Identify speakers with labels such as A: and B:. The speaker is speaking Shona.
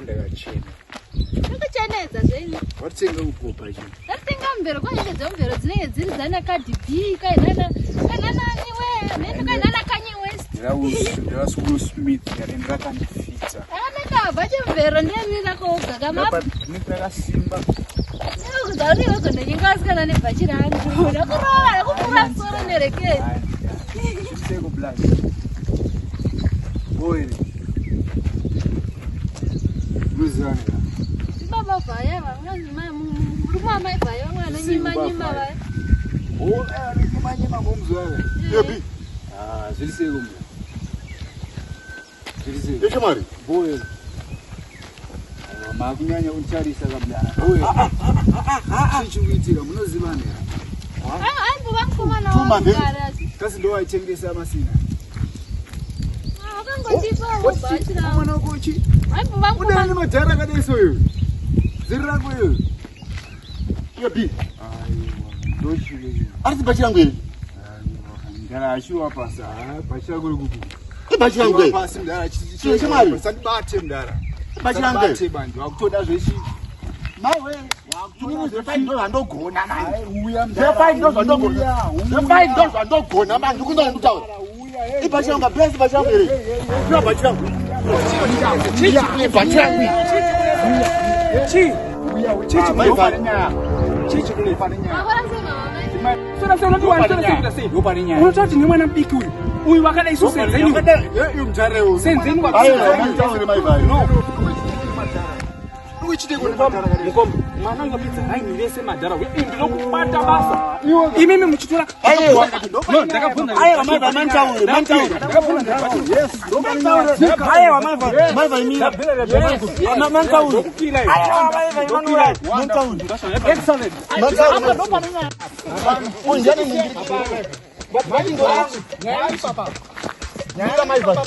A: Ndakachena.
B: Ndakachenedza zvenyu.
A: Watitenga kugopa chi.
B: Ndatenga mvero kwa nyika dzemvero dzinenge dziri dzana Cardi B kainana kanana niwe nendo kainana Kanye West.
A: Ndira Will Smith yari rakandifitsa.
B: Akanaka bhache mvero ndiyani rakoga kama.
A: Ndakasimba.
B: Ndinokuudza kuti iwe gondonyinga vasikana nebhachi rangu. Ndakurova ndakupfura musoro nerekeni.
A: Seko black. Boy. Muzana.
B: Baba vaya vamwe murume wamai vaya vamwe vanonyima nyima vaya.
A: Oh, anonyima nyima komuzwana.
C: Yepi.
A: Ah, zviri sei komuzwana? Zviri sei?
C: Yeshamari.
A: Boy. Makunyanya kucharisa kabla. Boy. Chii chiri kuitika munozivana here?
B: Aimbova mukomana
C: Tuma
B: wangu
C: then.
B: kare asi.
A: Kasi ndo waitengesa masina.
B: Akangotipa bhachi rangu.
A: Mwana wako chi?
B: Aimbova
A: Udani
B: mukomana.
A: madhara akadai so iwe. Ziri rako iwe.
C: Yepi.
A: Aiwa, ndochii.
C: Arisi bhachi rangu iri.
A: Mdara achiwa pasi. Ah, bhachi rako rikupi?
C: Ibhachi rangu iri.
A: Pasi mdara.
C: Shamwari.
A: Sandibate mdara.
C: Bhachi rangu iri.
A: Sandibate banje. Wakutoda zvechi.
C: Maiwe. Inini zvefight ndo zvandogona manje.
A: Uya mdara.
C: Zvefight ndo zvandogona.
A: Uya,
C: Zvefight ndo zvandogona manje. Ndikunda ndikutaura.
A: Uya, hey.
C: Ibhachi rangu bless bhachi rangu iri. Tura bhachi rangu. Ibhachi rangu iri.
D: Chii?
A: Uya,
D: Chichi,
A: uya.
C: Mai
A: Nyaya. Chichi kule pane nyaya.
B: Makora sei mama mai?
D: Sora sei unoti wani, sora sei kuita sei?
A: Ndopane nyaya.
D: Unotaura kuti nemwana mudiki uyu. Uyu wakadai isu senzeni.
A: Iyo mdara uyu.
D: Senzeni
C: Aiwa, manditaure mai vai.
D: No.
A: Mukombe.
D: Mwana uyu wapedza raini vese madhara. Uyu ndinokubata basa.
A: Iwe
D: Imimi muchitora.
C: Aiwa.
D: No, ndakabvunza.
C: Aiwa mai vai manditaure, manditaure.
D: Ndakabvunza.
A: Yes, ndopane nyaya.
C: Aiwa mai vai, mai vai mira. Manditaure.
D: Ndokukila iwe.
C: Aiwa mai vai Manuel. Manditaure.
D: Excellent.
C: Manditaure. Unjani ningiri. Mira mai vai.